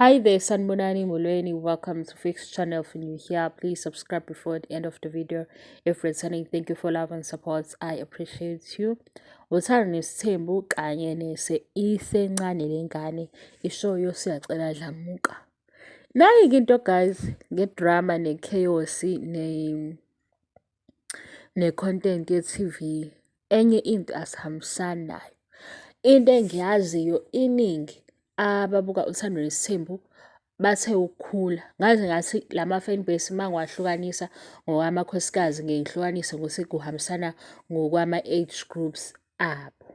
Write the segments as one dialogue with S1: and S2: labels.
S1: Hi there, Sanbonani Molweni. Welcome to Fix Channel. If you're new here, please subscribe before the end of the video. If returning, thank you for love and support. I appreciate you. Uthando nesithembu kanye nese isencane lengane ishoyo siyacela dlamuka. Nayi-ke into guys ngedrama ne-chaos ne ne-content ye-TV. Enye into asihambisani nayo. Into engiyaziyo iningi ababuka Uthando Nesithembu bathe ukukhula. Ngaze ngathi lama-fan base uma ngiwahlukanisa ngokwamakhosikazi ngiyihlukanise ngokuthi kuhambisana ngokwama-age groups abo.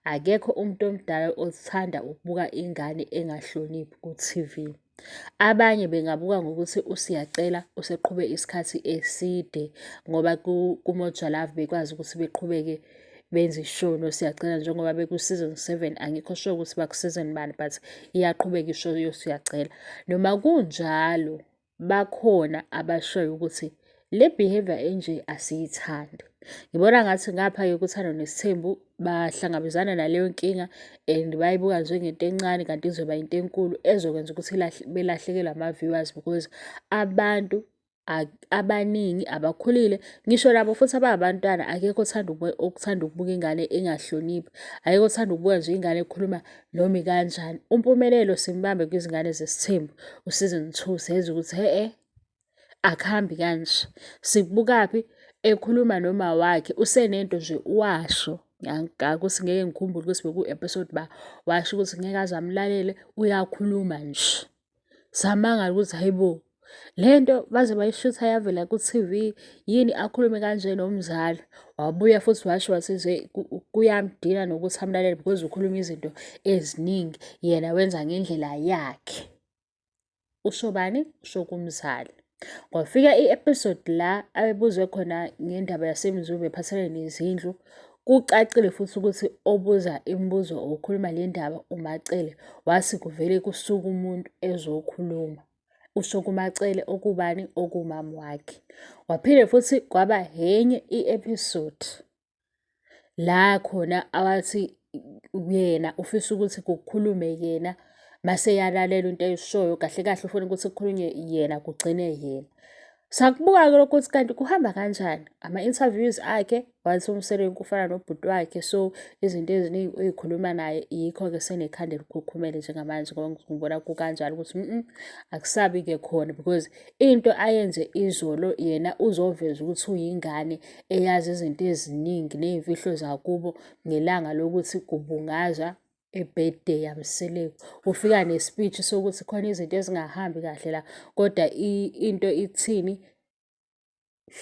S1: Akekho umuntu omdala othanda ukubuka ingane engahloniphi ku-T_V. Abanye bengabuka ngokuthi uSiyacela useqhube isikhathi eside ngoba kuMoja Love bekwazi ukuthi beqhubeke benze i-show noSiyacela njengoba beku-season 7 angikho sure ukuthi baku-season bani but iyaqhubeka i-show yoSiyacela. Noma kunjalo bakhona abashoyo ukuthi le behaviour enje asiyithandi. Ngibona ngathi ngapha-ke kuThando Nesithembu bahlangabezana naleyo nkinga and bayibuka njengento encane kanti izoba into enkulu ezokwenza ukuthi belahlekelwe ama-viewers because abantu abaningi abakhulile ngisho nabo futhi abangabantwana akekho othanda okuthanda ukubuka ingane engahloniphi, akekho othanda ukubuka nje ingane ekhuluma noma ikanjani. UMpumelelo simbambe kwizingane zesithembu u-season 2 sezwa ukuthi hhe-e akuhambi kanje. Sikubukaphi ekhuluma noma wakhe usenento nje washo ukuthi ngeke ngikhumbule ukuthi beku-episode ba washo ukuthi ngeke aze amlalele uyakhuluma nje. Samangala ukuthi hayi bo le nto baze bayishutha yavela ku-T_V yini akhulume kanje nomzala. Wabuya futhi washo wathi nje kuyamdina nokuthi amlalele because ukhuluma izinto eziningi yena wenza ngendlela yakhe. Usho bani? Usho kumzali. Kwafika i-episode la abebuzwe khona ngendaba yaseMzumbe ephathelene nezindlu. Kucacile futhi ukuthi obuza imibuzo okhuluma le ndaba uMaCele wathi kuvele kusuke umuntu ezokhuluma. Usho kuMaCele okubani okumama wakhe. Waphinde futhi kwaba enye i-episode la khona awathi yena ufisa ukuthi kukhulume yena mase eyalalela into ayishoyo kahle kahle ufuna ukuthi kukhulunywe yena kugcine yena. Sakubuka-ke lokho ukuthi kanti kuhamba kanjani ama-interviews akhe wathi uMseleku ufana nobhuti wakhe so izinto eziningi uyikhuluma naye yikho-ke senekhanda elikhukhumele njengamanje ngoba ngibona kukanjalo ukuthi akusabi-ke khona because into ayenze izolo yena uzoveza ukuthi uyingane eyazi izinto eziningi ney'mfihlo zakubo ngelanga lokuthi kubungazwa i-birthday yaMseleku. Ufika ne-speech sokuthi khona izinto ezingahambi kahle la kodwa into ithini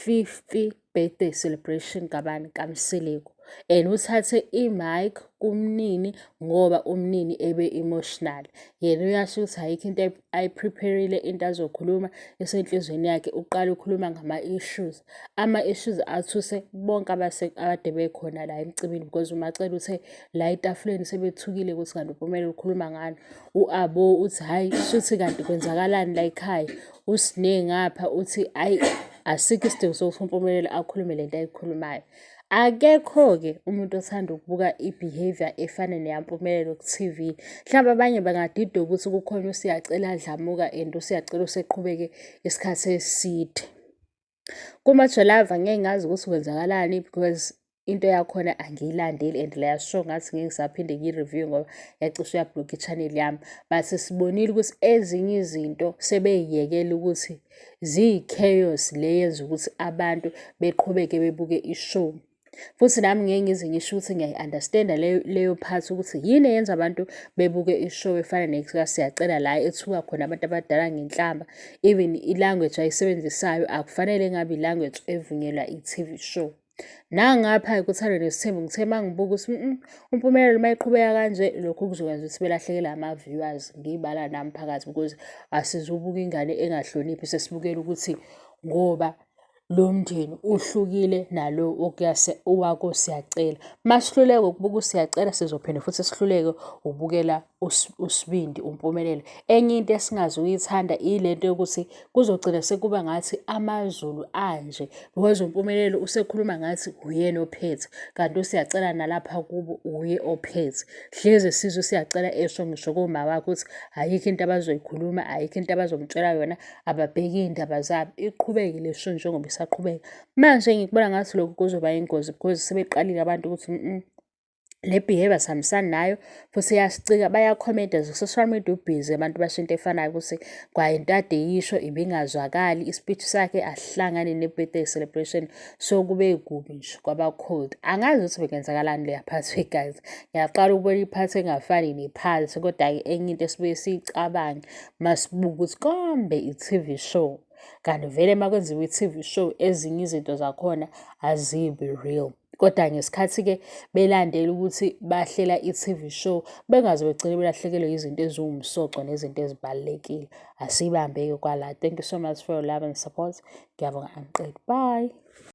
S1: 50 birthday celebration kabani kaMseleku and uthathe i-mic kumnini ngoba umnini ebe emotional. Yena uyasho ukuthi ayikho into ayi-prepare-ile into azokhuluma esenhlizweni yakhe uqala ukhuluma ngama-issues. Ama-issues athuse bonke abade bekhona la emcimbini because uMaCele uthe la etafuleni sebethukile ukuthi kanti uMpumelelo ukhuluma ngani. U-Abo uthi hhayi shuthi kanti kwenzakalani la ekhaya. USne ngapha uthi hhayi asikho isidingo sokuthi uMpumelelo akhulume lento ayikhulumayo. Akekho-ke umuntu othanda ukubuka i-behaviour efana neyaMpumelelo ku-T_V. Mhlawumbe abanye bangadidwa ukuthi kukhona uSiyacela Dlamuka and uSiyacela useqhubeke isikhathi eside. KuMoja Love angeke ngazi ukuthi kwenzakalani because into yakhona angiyilandeli and leya show ngathi ngeke ngisaphinde ngiyi-review ngoba yacishe ya-block i-channel yami. But sibonile ukuthi ezinye izinto sebey'yekela ukuthi ziyi-chaos le yenza ukuthi abantu beqhubeke bebuke i-show. Futhi nami ngeke ngize ngisho ukuthi ngiyayi-understand-a leyo leyo part ukuthi yini eyenza abantu bebuke i-show efana nekaSiyacela la ethuka khona abantu abadala ngenhlamba. Even i-language ayisebenzisayo akufanele ngabe i-language evunyelwa i-T_V show. Nangapha-ke kuThando Nesithembu ngithe uma ngibuka ukuthi uMpumelelo uma eqhubeka kanje lokhu kuzokwenza ukuthi belahlekelwe ama-viewers ngiyibala nami phakathi because asizubuka ingane engahloniphi sesibukela ukuthi ngoba lo mndeni uhlukile nalo owakoSiyacela. Uma sihluleka ukubuka uSiyacela sizophinde futhi sihluleke ukubukela uSibindi uMpumelelo. Enye into esingazuyithanda ile nto yokuthi kuzogcina sekuba ngathi amaZulu anje because uMpumelelo usekhuluma ngathi uyena ophethe kanti uSiyacela nalapha kubo uye ophethe. Hleze sizwe uSiyacela esho ngisho koma wakhe ukuthi ayikho into abazoyikhuluma, ayikho into abazomtshela yona, ababheke iy'ndaba zabo. Iqhubeke le show njengoba isaqhubeka. Manje ngikubona ngathi lokhu kuzoba yingozi because sebeqalile abantu ukuthi le behavior asihambisani nayo futhi iyasicika. Bayakhomenta nje ku-social media ubhizi abantu basho into efanayo ukuthi kwayinto ade eyisho ibingazwakali, i-speech sakhe asihlangani ne-birthday celebration. So kube kubi nje kwaba cold. Angazi ukuthi bekenzakalani leya part guys. Ngiyaqala ukubona i-part engafani ne-part kodwa-ke enye into esibuye siyicabange masibuka ukuthi kambe i-T_V show. Kanti vele uma kwenziwa i-T_V show ezinye izinto zakhona azibi real. Kodwa ngesikhathi-ke belandela ukuthi bahlela i-T_V show bengaze begcine belahlekelwe izinto eziwumsoco nezinto ezibalulekile. Asiyibambe-ke kwala. Thank you so much for your love and support. Ngiyabonga angiqedi. Bye.